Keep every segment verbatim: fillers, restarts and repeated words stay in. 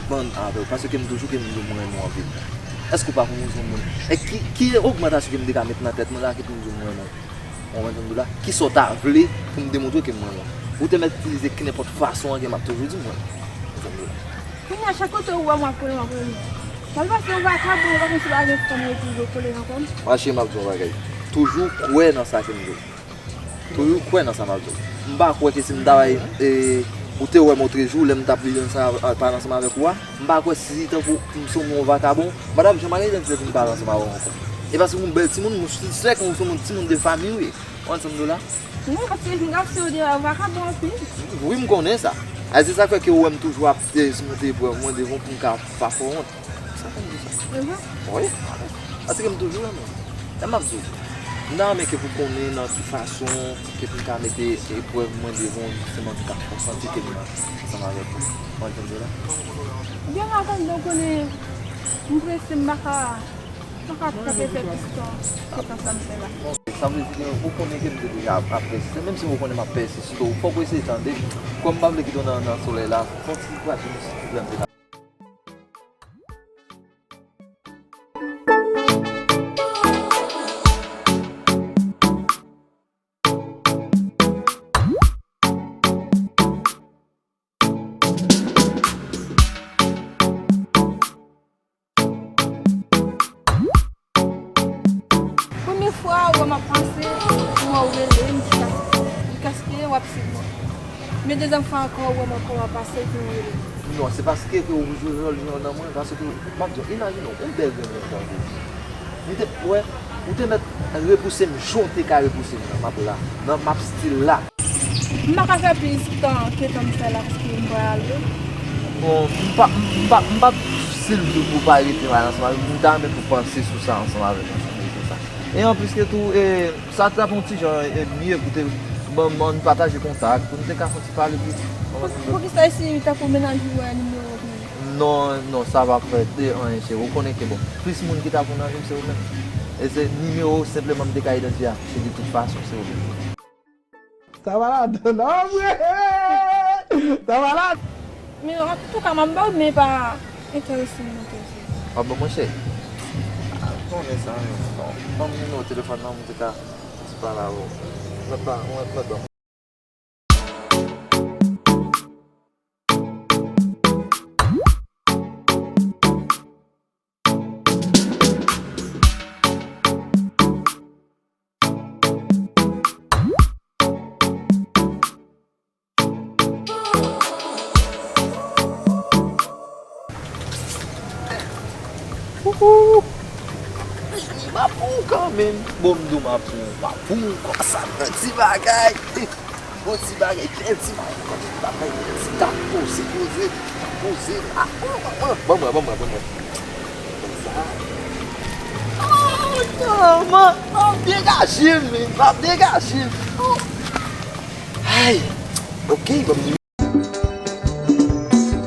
Bann avè w, paske m toujou ke m di w mwen renmen w anpil. Èske w pa konn yon moun? E ki, ki ogmantasyon ke m te ka met nan tèt mwen la ki pou m di w mwen renmen w? Ou konprann sa m di w la? Kisa w ta vle pou m demontre ke m renmen w? Ou te mèt itilize kenenpòt fason an ke m ap toujou di mwen. Ou konprann sa m di w la? Kounye a, chak kote ou wè m, w ap kole m, w ap kole m. Sa l pase yon vakabon, ou pa konn si pa gen fanm yo toujou kole nan kò m. Mache, m ap di w yon bagay. Toujou kwè nan sa ke m di w. Toujou kwè nan sa m ap di w. M pa kwè ke si m ta bay, e, ou te wè m otrejou, lè m t ap viv ansanm, pale ansanm avèk ou a, m pa kwè si tankou m se yon vakabon, m pa t ap janm al idantifye pou m pale ansanm avè w ankò. E paske w yon bèl timoun, m sèk ou se yon timoun de fanmi wi. Ou konprann sa m di w la? Non, paske jen gason yo deja vakabon anpil. Wi, m konnen sa. A, se sa k fè ke ou wè m toujou ap, e, simonte eprèv mwen devan w pou m ka pa fè w wont. Sa fè m di sa. Mhm. Wi. Paske m toujou renmen w. E m ap di w, m ta renmen ke pou konnen nan ki fason ke pou m ka mete eprèv mwen devan w, jisteman pou ka fè w santi ke m ansanm avèk ou. Ou konprann sa m di w la? Byen, m ap tann, donk, konnen m prese, m pa ka, m pa ka twò fè plis tan ke tan sa m fè la. Sa vle di ke ou konnen ke m te deja ap, ap pèsiste, menm si ou konnen m ap pèsiste, fòk ou eseye tande. Kòm m pa vle kite w nan, nan solèy la, fòk ti kouwaj nou ti plen. Premye fwa ou wè m ap pase, ou wè ou rele m, li kas-, li kaske w ap swiv mwen. Men dezyèm fwa ankò, ou wè m ankò w ap pase, epi ou rele m. Non, se paske ke ou jwe wòl jan nan mwen, paske, m ap di w, imajine w, yon bèl grenn nèg tankou w. M te, wè, ou te mèt repouse m jan w te ka repouse m nan, m ap la, nan, m ap still la. M pa ka fè plis tan ke tan m fè la, paske m pral ale. Bon, m pa, m pa, m pa, silvouplè pou w pa rete mal ansanm avèk m, m ta renmen pou w panse sou sa ansanm avèk mwen, sou sa. E anplis ke tou, e, sa t ap yon ti jan, e, mye pou te ban mwen pataje kontak, pou n te ka fè yon ti pale plis. Pou, poukisa si tankou mennaj ou wè nimewo ou? Non, non, sa p ap fè de anyen, cheri. Ou konnen ke, bon, plis moun ki ta konn anvi m, se ou menm. E se nimewo ou senpleman m te ka idantifye afiche de tout fason, se ou menm. Sa va ladan, non, vre? Sa va ladan. Men, antouka, m ap ba w, men pa enterese m, enterese m. W ap ban mwen, cheri? A, konnen sa, men, bon, ban m nimewo telefòn nan, m te ka pale avè w. Lòt pa, lòt, lòt bò. Ouhou! M ap pou w kanmenm. Bon, m di w m ap pou w, m ap pou w konsa nan ti bagay. Bon ti bagay, bèl ti bagay, ti bagay, ti tap poze, poze, tap poze. Ah, ban mwen, ban mwen, ban mwen. Konsa. Oh, non, man, m ap degaje m, men, m ap degaje m. Oh. Ay, ok, ban m.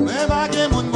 Men pa gen moun